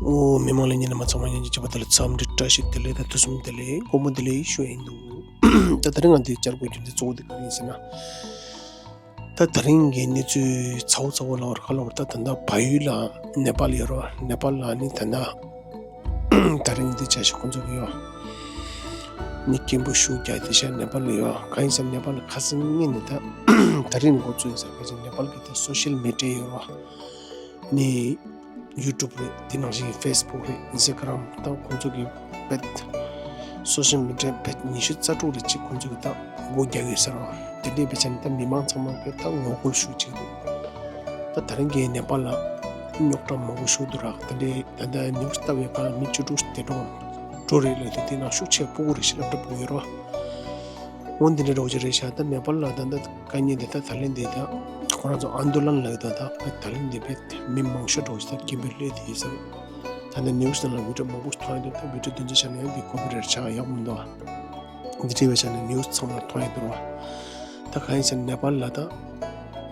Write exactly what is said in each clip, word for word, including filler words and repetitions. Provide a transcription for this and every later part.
ཨོ། མི་མང་ལ་ཉན་མཁན་ཚང་མ་ཉན་གྱི་བྱེད་པ་དེ་ལ་འཚམས་འདྲི་བཀྲ་ཤིས་བདེ་ལེགས་དང་ཐུགས་བསམ་བདེ་ལེགས་དགོང་མོ་བདེ་ལེགས་ཞུ་ཡིན་འདུག་ད་དེ་རིང་ང་འདི་བཅར་དགོས་རྒྱུ་འདི་གཙོ་བོ་འདི་ག་རེ་ཡིན་ཟེར་ན། ད་དེ་རིང་གི་གནས་ཚུལ་ཚ་བོ་ཚ་བོ་ལབ་པར་ག་ལབ་པར། ད་ད་ལྟ་བལ་ཡུལ་ལ་ནེ་པཱལ་ཡོད་རེད་བ། ནེ་པཱལ་ལ་ནི་ད་ལྟ་དེ་རིང་འདི་བྱ་ཞིག་ཁོང་ཚོ་གི་ཡོད། ནི་སྐད་འབོད་ཤུགས་རྒྱག་དེ་ཤ་ནེ་པཱལ་ལ་ཡོད། གང་ཡིན་ཟེར་ན་ནེ་པཱལ་ལ་ཁ་སང་ཉིན་ནས་ད་དེ་རིང་ནས་འགོ་བཙུགས་ཡིན་ཟེར། ག་ཅིག་ནེ་པཱལ་གི་ད་སོ་ཤལ་མི་ཌི་ཡ་ཡོད་རེད་བ། ནི་ཡུ་ཊུབ་རེད། དེ་ནང་བཞིན་ཕེ་སི་བུག་རེད། ཨིན་སི་ཊ་གྷ་རམ། ད་ཁོང་ཚོ་གི་བེད་སོ་ཤལ་མི་ཌི་ཡ་བེད་ཉི་ཤུ་རྩ་དྲུག་རེ་གཅིག་ཁོང་ཚོ་གི་ད་སྒོ་རྒྱག་ཡོད་ཟེར་བ། དེ་འདྲའི་བེད་ཆ་ནི་ད་མི་མང་ཚང་མ་གི་ད་ངོ་རྒོལ་ཤུགས་ཆེ་འདུག་ད་དེ་རིང་གི་ནེ་པཱལ་ལ་རྙོག་དྲ་མང་པོ་ཤུགས་འདུག་ར། དེ་འདྲའི་ད་ལྟ་ནིའུ་སི་ལྟ་བའི་སྒང་ལ་མི་བཅུ་དྲུག་འདས་གྲོངས་འགྲོ་རེད་ལབ་དུས། དེ་ནང་ཤུགས་ཆེ་སྤུ་གུ་རེ་ཞིག་སློབ་གྲྭ་སྤུ་གུ་ཡོད་ར། འོ་འདི་འདྲ་འདྲ་བོ་ཅིག་རེད་ཤག་ད་ནེ་པཱལ་ལ་ད་ལྟ་དཀའ་ངལ་འདི་ད་ད་ལན་འདི་ད་ཁོ་རང་ཚོ་ཨན་དོ་ལན་ལབ་ད་ད་ད་ལན་འདི་བེད་མི་མང་ཤོས་འདྲ་བོ་ཞིག་ད་སྐད་འབོད་སླེབས་དེ་ཡིན་ས་རེད། ད་ནི་ནིའུ་སི་ནང་ལ་བི་ཌི་ཡོ་མང་པོ་ཞིག་མཐོང་ཡོད་འདུག་ད་བི་ཌི་ཡོ་དེ་ཚོའི་ཆ་ནས་ཡང་འདི་ཀོ་པི་རའེ་ཊི་ཆགས་ཡག་མི་འདུག་འདི་འདྲ་བའི་ཆ་ནས་ནིའུ་སི་ཚང་མ་མཐོང་ཡོད་འདུག་ར། ད་གང་ཡིན་ཟེར་ན་ནེ་པཱལ་ལ་ད་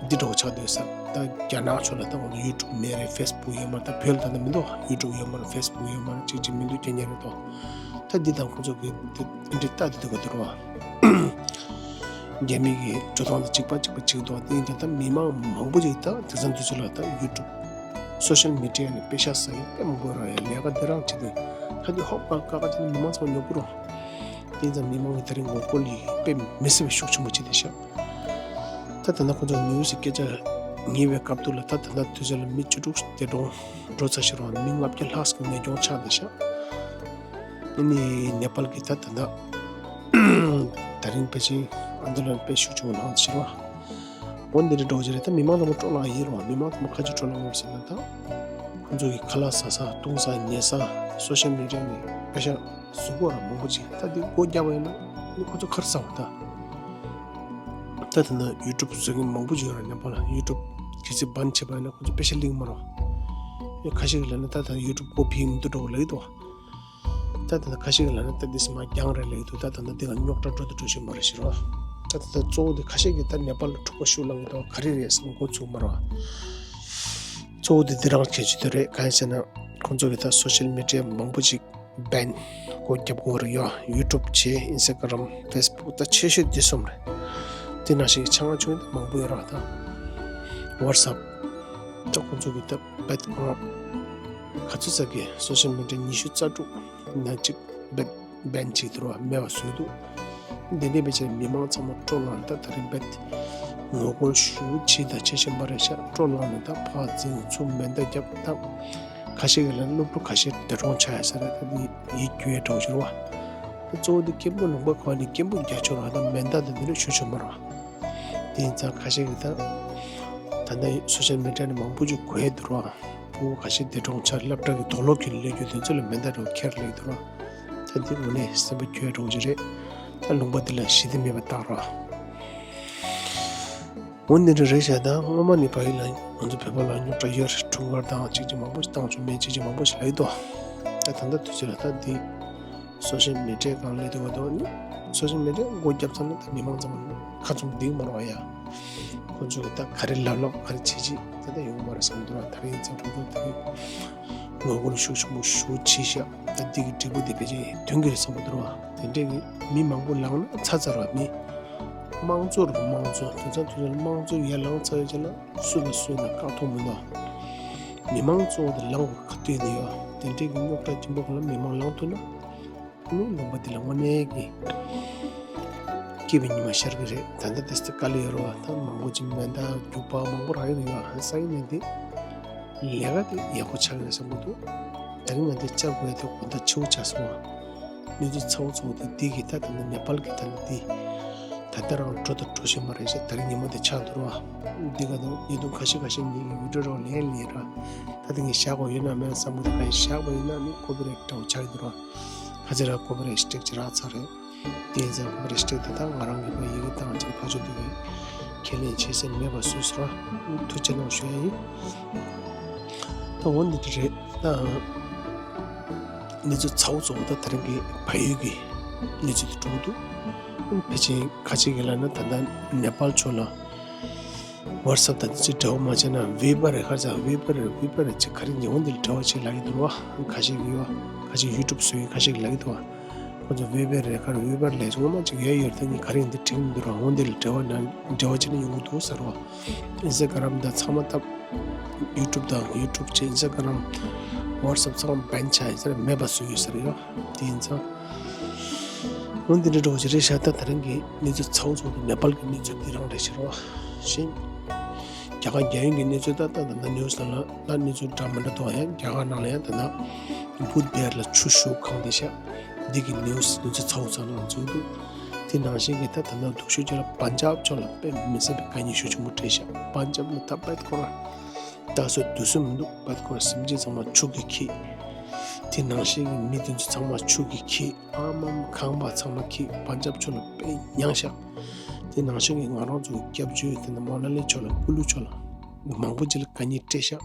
འདི་འདྲ་བོ་ཆགས་འདུག་ས། ད་རྒྱ་ནག་ཕྱོགས་ལ་ད་ཁོང་ཚོ་ཡུ་ཊུབ་མེད་རེད། ཕེ་སི་བུག་ཡོད་མ་རེད། ད་བོད་ལ་ད་ལྟ་མི་འདུག་ཡུ་ཊུབ་ཡོད་མ་རེད། ཕེ་སི་བུག་ཡོད་མ་རེད། གཅིག་གཅིག་མི་འདུག་རྒྱ་ཉེ་རེད་དོ། ད་འདི་དང་ཁོང་ཚོ་གི་འདི་འདི་ལྟ་འདི་འདུག་ག་འདུག་ར། རྒྱ་མི་གི་འགྲོ་སྟངས་དང་གཅིག་པ་གཅིག་པ་གཅིག་འདུག་དེ་ཡིན་ད་ད་མི་མང་མང་པོ་ཅིག་ད་དེང་སང་དུས་ཚོད་ལ་ད་ཡུ་ཊུབ་སོ་ཤལ་མི་ཌི་ཡ་ནས་པེ་ཤག་ཟ་མཁན་དཔེ་མང་པོ་ཡོད་ར། ཡ་ལས་ཀ་འདི་རང་བྱེད་དུས་ད་འདི་ཧོབ་ཀ་ཀ་ཀ་བྱེད་ནས་མི་མང་ཚང་མ་ཉོ་དགོས་ར། དེ་ཙམ་མི་མང་གི་དེ་རིང་ངོ་རྒོལ་ཡིན་དཔེ་མི་སྲིད་པའི་ཤུགས་ཆེན་པོ་བྱེད་དེ་ཤག་ད་ད་ལྟ་ཁོ་ཚོ་ནིའུ་སི་སྐད་ཆ་ཉན་པའི་སྐབས་དུས་ལ་ད་ད་ལྟ་དུས་ཚོད་ལ་མི་བཅུ་དྲུག་འདས་གྲོངས་འགྲོ་ཚར་ཤག་ར། མི་ལྔ་བརྒྱ་ལྷག་ཙམ་ནད་གྱོང་ཆགས་བསྡད་ཤག་ཨ་ནི་ནེ་པཱལ་གི་ད་ད་ལྟ་དེ་རིང་པེ་ཅིན་ཨན་དོ་ལན་དཔེ་ཤུགས་ཆེན་པོ་གནང་བཞིན་པ། འོ་འདི་འདྲ་འདྲ་བོ་ཅིག་རེད། ད་མི་མང་ཚང་མ་སྤྲོ་ལངས་ཡིན་རུང་། མི་མང་ཚང་མ་ག་ཅི་སྤྲོ་ལངས་ཡོད་ཟེར་ན། ད་ཁོང་ཚོ་གི་ཁ་ལག་ཟ་ས་བཏུང་ས་ཉལ་ས་སོ་ཤལ་མི་ཌི་ཡ་ནས་པེ་ཤག་ཟ་དགོས་ར་མང་པོ་ཅིག་ད་འདི་སྒོ་རྒྱག་པ་ཡིན་ན་ནི་ཁོ་ཚོ་ག་རེ་ཟ་བ་ད། ད་དེ་ན་ཡུ་ཊུབ་བཟོ་མཁན་མང་པོ་ཅིག་ཡོད་ར། ནེ་པཱལ་ལ་ཡུ་ཊུབ་གལ་སྲིད་བན་བྱས་པ་ཡིན་ན་ཁོ་ཚོ་པེ་ཤག་སླེབས་ཀྱི་མ་རེད། ཁ་ཤས་ཀྱིས་ལབ་ན་ད་ད་ཡུ་ཊུབ་སྒོ་ཕྱེ་མི་འདུག་འདྲ་བོ་ལབ་ཀྱི་འདུག་ད་ད་ཁ་ཤས་ཀྱིས་ལབ་ན་ད་འདི་ཚང་མ་རྒྱང་རེད་ལབ་ཀྱི་འདུག་ད་ད་ད་འདི་ག་རྙོག་དྲ་འགྲོ་དང་འགྲོ་བཞིན་པ་རེད་ཤག་ར། ད་ད་ད་གཙོ་བོ་འདི་ཁ་ཤས་ཀྱིས་ད་ནེ་པཱལ་ལ་འཁྲུག་པ་ཤུགས་ལངས་ཀྱི་འདུག་ག་རེ་རེད་བསམ་འགོ་ཚུགས་མ་རེད། གཙོ་བོ་འདི་འདི་རང་གལ་ཆེ་དོ་རེད། གང་ཡིན་ཟེར་ན་ཁོང་ཚོ་གི་ད་སོ་ཤལ་མི་ཌི་ཡ་མང་པོ་ཅིག་བན་སྒོ་བརྒྱབ་དགོས་རེད་ཡོད། ཡུ་ཊུབ་བྱས། ཨིན་སི་ཊ་གྷ་རམ། ཕེ་སི་བུག་ད་ཆེ་ཤོས་འདི་གསུམ་རེད། དེ་ནང་བཞིན་ཆུང་ཆུང་དེ་མང་པོ་ཡོད་ར། ད་ཝ་ཊི་སི་ཨེབ་ད་ཁོང་ཚོ་གི་ད་བན་ཁོ་རང་ག་ཚོད་ཙམ་གི་སོ་ཤལ་མི་ཌི་ཡ་ཉི་ཤུ་རྩ་དྲུག་ནང་གཅིག་བན་བན་བྱས་དེ་རུ་མེད་པ་བཟོས་འདུག་འདི་འདྲའི་བེད་ཆ་མི་མང་ཚང་མ་སྤྲོ་ལངས་ནས་ད་དེ་རིང་བེད་ངོ་རྒོལ་ཞེ་པོ་བྱས་ད་ཆེ་ཆེན་པ་རེད་ཤག་སྤྲོ་ལངས་ནས་ད་ཕར་འཛིང་ཚུར་མེ་མདའ་བརྒྱབ། ད་ཁ་ཤས་ཀྱིས་ལབ་ན་སློབ་ཕྲུག་ཁ་ཤས་འདས་གྲོངས་ཆགས་ཡ་ས་རེད། ད་འདི་ཡིད་སྐྱོ་ཡ་འདྲ་བོ་ཞིག་རེད་བ། ད་གཙོ་བོ་འདི་སྐད་འབོད་ལུང་པ་གང་ནས་སྐད་འབོད་རྒྱག་ཆོག་ར། ད་མེ་མདའ་དང་འདི་འདྲ་ཞུ་ཆོག་མ་རེད་བ། དེ་ཡིན་ཙང་ཁ་ཤས་ཀྱིས་ད་ད་ལྟ་སོ་ཤལ་མི་ཌི་ཡ་ནས་མང་པོ་ཅིག་གོ་ཡ་འདུག་ར། ཕྲུ་གུ་ཁ་ཤས་འདས་གྲོངས་ཆགས། སློབ་གྲྭ་གི་དུག་ལོག་གིས་སླེབས་རྒྱུ་དེ་ཚོ་ལ་མེ་མདའ་འདྲ་བོ་ཁྱེར་སླེབས་འདུག་ར། ད་འདི་དངོས་གནས་སེམས་པ་སྐྱོ་ཡ་འདྲ་བོ་ཅིག་རེད། ད་ལུང་པ་འདི་ལ་ཞི་བདེ་མེད་པ་རྟགས་རེད། འོ་འདི་འདྲ་རེད་ཤག་ད་སྔོན་མ་ནས་བལ་ཡུལ་ལ་ང་ཚོ་བོད་པ་ལ་རྙོག་དྲ་ཡོད་རེད། འཁྲུག་འཁོར་བཏང་བྱས་ཅིག་མང་པོ་ཞིག་བཏང་བྱུང་མེད་བྱས་ཅིག་མང་པོ་ཞིག་ལབ་ཀྱི་འདུག་ད་ད་ལྟ་དུས་ཚོད་ལ་ད་འདི་སོ་ཤལ་མི་ཌི་ཡ་སྒང་སླེབས་འདུག་ག་འདུག་ནི་སོ་ཤལ་མི་ཌི་ཡ་སྒོ་བརྒྱབ་ཚར་ན་ད་མི་མང་ཚང་མ་ཁ་བཙུམ་འདུག་མ་རེད་བ་ཡ། ཁོ་ཚོས་ད་ག་རེ་ལབ་ལབ་ག་རེ་བྱེད་བྱེད་དེ་ད་ཡོང་མ་རེད་བསམ་འདུག་ར། ད་རེས་ཡིན་ཙང་ཁོ་ཚོ་ད་རེས་ངོ་རྒོལ་ཤུགས་ཆེན་པོ་ཞེ་པོ་བྱས་ཤག་ད་འདི་གི་འབྲས་བུ་དེ་ཕལ་ཆེར་ཐོན་གྱི་རེད་བསམ་གྱི་འདུག་ར། དེ་འདྲས་ཀྱི་མི་མང་པོ་ལངས་ན་ཚར་ཚར་བ། མི་མང་གཙོ་རེད། མང་གཙོ་དེང་སང་དུས་ཚོད་ལ་དམངས་གཙོ་ཡར་ལངས་ཚར་བའི་རྗེས་ལ་སུ་དང་སུ་ཡིན་ན་བཀག་ཐུབ་མི་འདུག་མི་མང་གཙོ་བོ་དེ་ལངས་དགོས་ག་དུས་ནས་ཡོད། དེ་འདྲས་ཀྱི་རྙོག་དྲ་ཆེན་པོ་སྒང་ལ་མི་མང་ལངས་ཐུབ་ན། ཨ་ནི་ལུང་པ་འདི་ལ་དངོས་གནས་ཀྱི་སྐྱིད་པའི་ཉི་མ་ཤར་གྱི་རེད། ད་ལྟ་དེ་སྟེ་དཀའ་ལས་ཡོད་རེད་བ། ད་མང་པོ་ཅིག་མེ་མདའ་རྒྱུག་པ་མང་པོ་རག་གི་རེད་བ། ས་ཡིན་ནའི་འདི་ལས་ཀ་དེ་ཡག་པོ་ཆགས་ཀྱི་རེད་བསམ་གྱི་འདུག་ད་རིང་ང་འདི་བཅར་དགོས་ཡ་དེ་དགོང་དག་ཕྱི་པོ་ཆགས་སོང་བ། གནས་ཚུལ་ཚ་བོ་ཚ་བོ་དེ་འདི་གི་ད་ད་ལྟ་ནེ་པཱལ་གི་ད་ལྟ་འདི་ད་ལྟ་རང་འགྲོ་དང་འགྲོ་བཞིན་པ་རེད་ཤག་ད་རིང་ཉིན་མོ་དེ་ཆགས་འདུག་རེད་བ། འདི་ག་ད་ཉེས་རྡུང་ཁ་ཤས་ཁ་ཤས་ཉིན་གྱི་ཡུལ་གྲུ་རང་ལེན་ལེན་ར། ད་དེ་ངས་བཞག་དགོས་ཡོད་ན་མེད་ན་བསམ་གྱི་འདུག་ག་ཡིན་བཞག་པ་ཡིན་ན་ནི་ཀོ་པི་རའེ་ཊི་འདྲ་བོ་ཆགས་ཀྱི་འདུག་ར། ཁ་ཚེ་ར་ཀོ་པི་རའེ་ཊི་སི་ཊེག་ཅིག་རག་ཚར་རེད། དེ་ཡིན་ཙང་ཀོ་པི་རའེ་ཊི་སི་ཊེག་དེ་དག་ང་རང་གི་ཕ་ཡི་གེ་བཏང་ཅིག་ཕ་ཆོས་དེ་གི་ཁས་ལེན་བྱེད་སེམས་མེད་པ་བཟོས་སོང་ར། ཐུགས་རྗེ་གནང་ཞུ་ཡ་ཡིན། ད་འོ་འདི་འདྲ་རེད། ད་གནས་ཚུལ་ཚ་བོ་ཚ་བོ་ད་དེ་རིང་གི་བལ་ཡུལ་གི་གནས་ཚུལ་དེ་གྲུབ་འདུག་ཕལ་ཆེར་ཁ་ཅིག་གིས་ལབ་ན་ད་ལྟ་ནེ་པཱལ་ཕྱོགས་ལ་ ཝཊ་སེབ་དང་དེ་ཚོའི་འབྲེལ་བ་མ་བྱས་ན་ཝི་བར་རེད་ཁ་ཚ་ཝི་བར་རེད་ཝི་བར་རེད་ཅེས་ག་རེ་ཉེ་བོ་འདི་ལ་འབྲེལ་བ་བྱེད་ལབ་ཀྱི་འདུག་བ། ཁ་ཤས་ཀྱིས་ཡོད་ཁ་ཤས་ཡུ་ཊུབ་བཟོ་མཁན་ཁ་ཤས་ཀྱིས་ལབ་ཀྱི་འདུག་བ། ཁོ་ཚོ་ཝི་བར་རེད་ཁར་ཝི་བར་ལས་ངོ་མ་ཅིག་ཡོད་ཡོད་ད་ངས་ག་རེ་ཡིན་འདི་དྲན་གྱི་མི་འདུག་ར། འོ་འདི་ལ་འབྲེལ་བ་ན་འབྲེལ་བ་བྱས་ན་ཡོང་གི་འདུག་ཟེར་བ། ཨིན་སི་ཊ་གྷ་རམ་དང་ཚང་མ་སྟབས། ཡུ་ཊུབ་དང་ཡུ་ཊུབ་བྱས་ཨིན་སི་ཊ་གྷ་རམ་ཝཊ་སེབ་ཚང་མ་བེན་ཆགས་ཡོད་ཟེར་མེད་པ་བཟོས་ཡོད་ཟེར་ཡོད། དེ་ཡིན་ཙང་། འོན་ཏེ་འདྲ་འགྲོ་བ་ཞིག་རེད་ཤག་ད་ད་རིང་གི་གནས་ཚུལ་ཚ་བོ་ཚོ་དེ་ནེ་པཱལ་གྱི་གནས་ཚུལ་འདི་རང་རེད་ཤག་རོ། ཤིང་། རྒྱ་གར་རྒྱལ་ཡོངས་ཀྱི་གནས་ཚུལ་ད་ད་ད་ད་ནིའུ་སི་ནང་ལ་ད་གནས་ཚུལ་འདྲ་མི་འདྲ་འདུག་ཡང་རྒྱ་གར་ནང་ལ་ཡང་ད་ད་བུད་བེར་ལ་ཆུ་ཤུགས་གང་དེ་ཤག་འདི་གི་ནིའུ་སི་གནས་ཚུལ་ཚ་བོ་ཚ་ནང་ཚུད་འདུག་དེ་ནང་བཞིན་གྱི་ད་ད་ད་སྡུག་ཤོས་ཅིག་ལ་པན་ཇབ་ཕྱོགས་ལ་དཔེ་མི་སྲིད་པའི་དཀའ་ངལ་ཤུགས་ཆེན་པོ་འཕྲད་ཤག་པན་ཇབ་ལ་ད་དཔེ་ཁོ་ར། ད་གཟོད་དུས་ཚོད་མི་འདུག་པད་ཁོ་སེམས་ཅན་ཚང་མ་ཆུ་གིས་འཁྱིལ། དེ་ནང་བཞིན་གྱི་མི་དེ་ཚོ་ཚང་མ་ཆུ་གིས་འཁྱིལ། ཨ་མ་ཁང་པ་ཚང་མ་འཁྱིལ། པན་ཇབ་ཕྱོགས་ལ་དཔེ་ཉག་ཤག་དེ་ནང་བཞིན་གྱི་ང་རང་ཚོ་སྐྱབས་བཅོལ་དེ་ནི་མོ་ན་ལི་ཕྱོགས་ལ་ཀུ་ལུ་ཕྱོགས་ལ་མང་པོ་ཅིག་ལ་དཀའ་ངལ་སྤྲད་ཤག་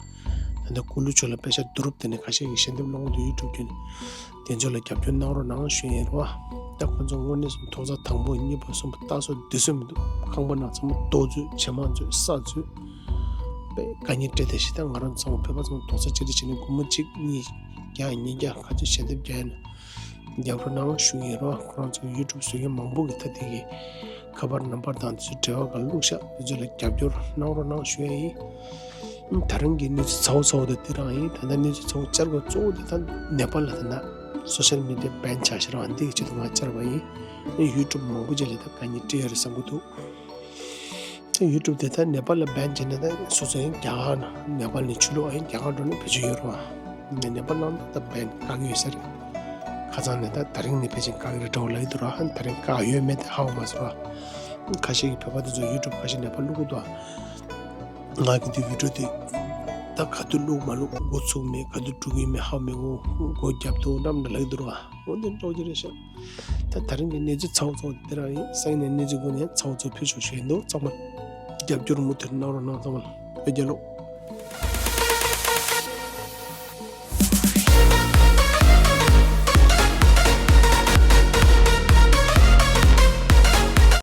ད་ལྟ་ཀུ་ལུ་ཕྱོགས་ལ་དཔེ་ཤག་དུ་རུབ་དེ་ནི་ཁ་ཤས་ཀྱིས་ཞལ་འདེབས་སློང་གི་འདུག་ཡུ་ཊུབ་བརྒྱུད་ནས། དེ་ཚོ་ལ་རྒྱབ་སྐྱོར་གནང་རོགས་གནང་ཞུ་ཡིན་རོ། ད་ཁོ་ཚོ་དངོས་གནས་སུ་མཐོ་ས་དང་པོ་གཉིས་པ་གསུམ་པ་ལྟ་སོགས་དུས་ཚོད་མི་འདུག་ཁང་པ་ནང་ཚང་མ་རྡོ་བཙུགས་ཇེ་མང་བཙུགས་ས་བཙུགས། དཔེ་དཀའ་ངལ་སྤྲད་དེ་ཤི་ད་ང་རང་ཚང་མ་བོད་པ་ཚང་མ་རྡོག་རྩ་གཅིག་སྒྲིལ་བྱས་ནས་སྒོར་མོ་གཅིག་གཉིས་བརྒྱ་ཉིས་བརྒྱ་ག་ཚོད་ཞལ་འདེབས་རྒྱག་ཡིན་ན་རྒྱབ་རོགས་གནང་ཞུ་ཡིན་རོ། ཁོ་རང་ཚོ་ཡུ་ཊུབ་བཟོ་མཁན་མང་པོ་གི་ད་དེ་གི་ཁ་པར་ནམ་བར་དང་དེ་ཚོའི་འབྲེལ་བ་ག་བླུགས་ཤག་དེ་ཚོ་ལ་རྒྱབ་སྐྱོར་གནང་རོགས་གནང་ཞུ་ཡ་ཡིན། ད་རིང་གི་གནས་ཚུལ་ཚ་བོ་ཚ་བོ་དེ་དེ་རང་ཡིན། ད་ལྟ་གནས་ཚུལ་ཚ་བོ་བཅར་དགོས་གཙོ་བོ་དེ་ད་ནེ་པཱལ་ལ་ད་ལྟ་སོ་ཤལ་མི་ཌི་ཡ་བེན་ཆགས་ཤག་རང་འདི་གི་ཆེད་དུ་ང་བཅར་བ་ཡིན། ཡུ་ཊུབ་མང་པོ་ཅིག་ལ་ད་དཀའ་ངལ་སྤྲད་ཡོད་རེད་བསམ་གི་འདུག་ད་ཡུ་ཊུབ་དེ་ད་ནེ་པཱལ་ལ་བེན་བྱས་ནས་ད་སོ་སོ་ཡང་རྒྱ་གར་ནང་ནེ་པཱལ་ནས་ཕྱི་ལོགས་ཡང་རྒྱ་གར་འགྲོ་ནས་བེད་སྤྱོད་ཡོད་རེད་བ། ནེ་པཱལ་ནང་ད་ད་བེན་བཀག་ཡོད་ཟེར། ཁ་སང་ནས་ད་ད་རིང་ནས་ཕལ་ཆེར་བཀག་གི་རེད་འདྲ་བོ་ལབ་ཀྱི་འདུག་ར། ད་རིང་བཀག་ཡོད་མེད་དེ་ཧ་གོ་མ་སོང་ར། ཁ་ཤས་ཀྱིས་བོད་པ་དེ་ཚོ་ཡུ་ཊུབ་ཁ་ཤས་ནེ་པཱལ་བླུག་གི་འདུག་ང་གི་འདི་བི་ཌིའོ་དེ་ད་ག་དུས་བླུག་མ་བླུག་འགོ་ཚུགས་མེད་ག་དུས་འགྲོ་གི་མེད་ཧ་མི་གོ་སྒོ་རྒྱབ་ཏུ་འགྲམ་ནས་ལབ་ཀྱི་འདུག་ར། འོ་འདི་འདྲ་བོ་ཅིག་རེད་ཤག་ད་ད་རིང་གི་གནས་ཚུལ་ཚ་བོ་ཚ་བོ་དེ་རང་ཡིན། སང་ཉིན་ནས་གནས་ཚུལ་སྒོ་ནས་ཚ་བོ་ཚ་བོ་ཕུལ་ཆོག་ཞུ་ཡིན་འདུག་ཚང་མ་རྒྱབ་སྐྱོར་མུ་མཐུད་གནང་རོགས་གནང་། ཚང་མ་ལ་བོད་རྒྱལ་ལོ།